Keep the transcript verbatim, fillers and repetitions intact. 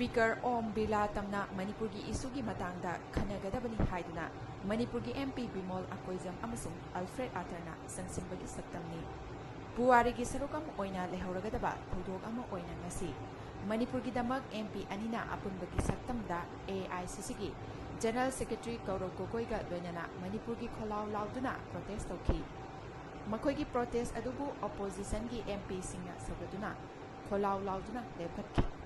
Speaker ꯑꯣꯝ ꯕꯤꯔꯂꯥ ꯇꯝꯅ ꯃꯅꯤꯄꯨꯔꯒꯤ ꯏꯁꯨꯒꯤ ꯃꯇꯥꯡꯗ ꯈꯟꯅꯒꯗꯕꯅꯤ ꯍꯥꯏꯗꯨꯅ ꯃꯅꯤꯄꯨꯔꯒꯤ ꯑꯦꯝ ꯄꯤ ꯕꯤꯃꯣꯜ ꯑꯀꯣꯏꯖꯝ ꯑꯃꯁꯨꯡ ꯑꯜꯐ꯭ꯔꯦꯗ ꯑꯥꯊꯔꯅ ꯆꯪꯁꯤꯟꯕꯒꯤ ꯁꯛꯇꯝꯅꯤ꯫ ꯄꯨꯋꯥꯔꯤꯒꯤ ꯁꯔꯨꯛ ꯑꯃ ꯑꯣꯏꯅ ꯂꯩꯍꯧꯔꯒꯗꯕ ꯊꯧꯗꯣꯛ ꯑꯃ ꯑꯣꯏꯅ ꯉꯁꯤ ꯃꯅꯤꯄꯨꯔꯒꯤꯗꯃꯛ ꯑꯦꯝ ꯄꯤ ꯑꯅꯤꯅ ꯑꯄꯨꯟꯕꯒꯤ ꯁꯛꯇꯝꯗ ꯑꯦ ꯑꯥꯏ ꯁꯤ ꯁꯤꯒꯤ ꯖꯦꯅꯔꯦꯜ ꯁꯦꯀ꯭ꯔꯦꯇꯔꯤ ꯒꯧꯔꯕ ꯒꯣꯒꯣꯏꯒ ꯂꯣꯏꯅꯅ ꯃꯅꯤꯄꯨꯔꯒꯤ ꯈꯣꯜꯂꯥꯎ ꯂꯥꯎꯗꯨꯅ ꯄ꯭ꯔꯣꯇꯦꯁ ꯇꯧꯈꯤ꯫ ꯃꯈꯣꯏꯒꯤ ꯄ꯭ꯔꯣꯇꯦꯁ ꯑꯗꯨꯕꯨ ꯑꯣꯄꯣꯖꯤꯁꯟꯒꯤ ꯑꯦꯝ ꯄꯤꯁꯤꯡꯅ ꯁꯧꯒꯠꯇꯨꯅ ꯈꯣꯜꯂꯥꯎ ꯂꯥꯎꯗꯨꯅ ꯂꯦꯞꯈꯠꯈꯤ꯫